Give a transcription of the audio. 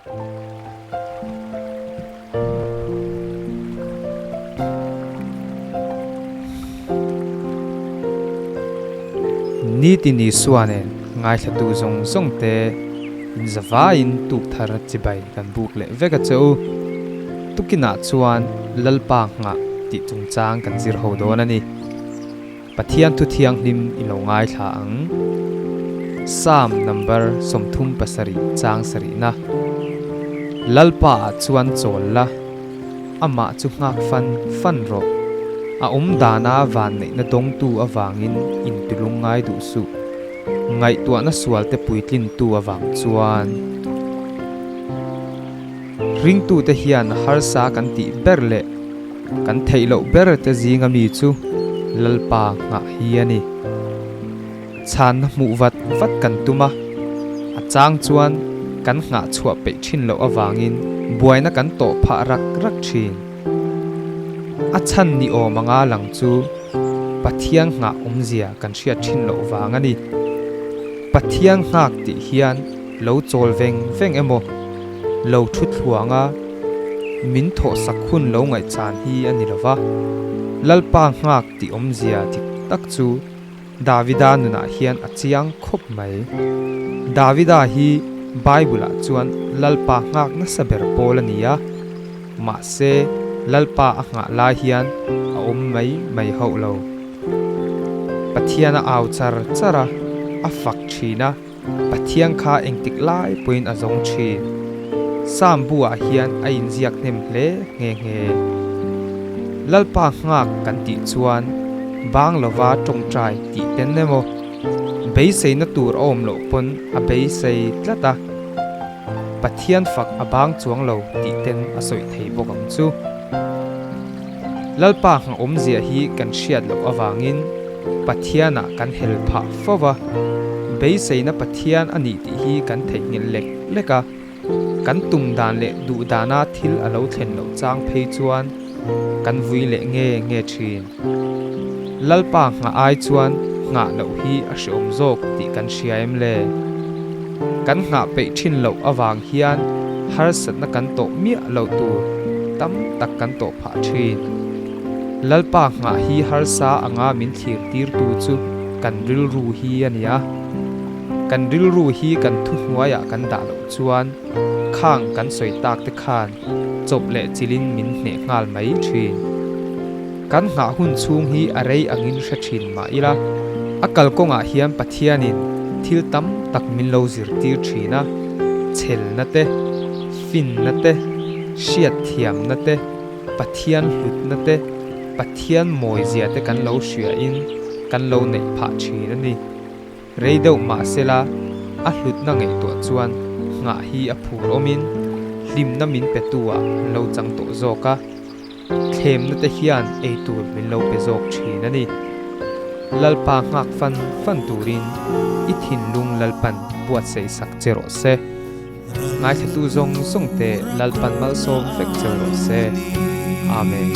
Nitin Isua nen ngaithlatu zawng zawng te inzavaiin tuk thar chibai kan buk leh vek a che u. Tukinah chuan Lalpa nghah tih chungchang kan zir ho dawn a ni. Pathian thu thianghlim i lo ngaithla ang. Psalm number 37 chang sarihna. Lalpa ah chuan chawl la, amah chu nghak fan fan rawh. A awm dana vanneihna dawngtu avangin intulung ngai duh suh. Ngaihtuahna sualte puitlintu avang chuan. Ringtute hian harsa kan tih ber leh kan theih loh ber te zinga mi chu Lalpa nghah hi a ni. Chhanna hmuh vat vat kan tum a, a chang chuan kan nghah chhuah peih thin loh avangin buaina kan tawh phah rak rak thin. A chhan ni awm anga lang chu Pathian nghah awmzia kan hriat thin loh vang a ni. Pathian nghak tih hian Lo chawl veng veng emaw, lo thu thluanga min thawhsak hun lo ngaihchan hi a ni lo va. Lalpa nghak tih awmzia dik tak chu Davida nunah hian a chiang khawp mai. Davida hi Bible-ah chuan Lalpa nghak nasa ber pawl a ni a, mahse Lalpa a nghah lai hian a awm mai mai hauh lo. Pathian a au char char a, a fak thin a. Pathian kha engtik lai pawhin a zawng thin. Psalm bu-ah hian a inziak hnem hle nghe nghe. Lalpa nghak kan tih chuan bang lova tawngtai tih ten emaw, beiseina tur a awm loh pawn a beisei tlat a, Pathian fak a bang chuang lo tih ten a sawi thei bawk ang chu. Lalpa nghah awmzia hi kan hriat loh avangin Pathianah kan hel phah fo va, beiseina Pathian a nih tih hi kan theihnghilh lek lek a, kan tum dan leh duh dana thil a lo thlen loh chang phei chuan kan vui leh nge nge thin. Lalpa nghah ai chuan nghah loh hi a hreawm zawk tih kan hria em le? Kan nghah peih thin loh avang hian harsatna kan tawh miah loh tur tam tak kan tawh phah thin. Lalpa nghah hi harsa anga min thlir tirtu chu kan rilru hi a ni a. Kan rilru hi kan thuhnuaiah kan dah loh chuan khang kan sawi tak te khan chawp leh chilin min hneh nghal mai thin. Kan nghah hun chhung hi a rei angin hre thin mah ila, a kalkawngah hian Pathianin thil tam tak min lo zirtir thin a, chhelna te, finna te, hriatthiamna te, Pathian hlutna te, Pathian mawizia te kan lo hriain kan lo neih phah thin a ni. Rei deuh mah sela, a hlutna ngaihtuah chuan nghah hi a phur awmin hlimna min petu ah an lo chang tawh zawk a, thlemna te hian ei tur min lo pe zawk thin a ni. Lalpa nghak fan fan turin i thinlung Lalpan buatsaih sak che rawh se. Ngaithlatu zawng zawng te Lalpan malsawm vek cheu rawh se. Amen.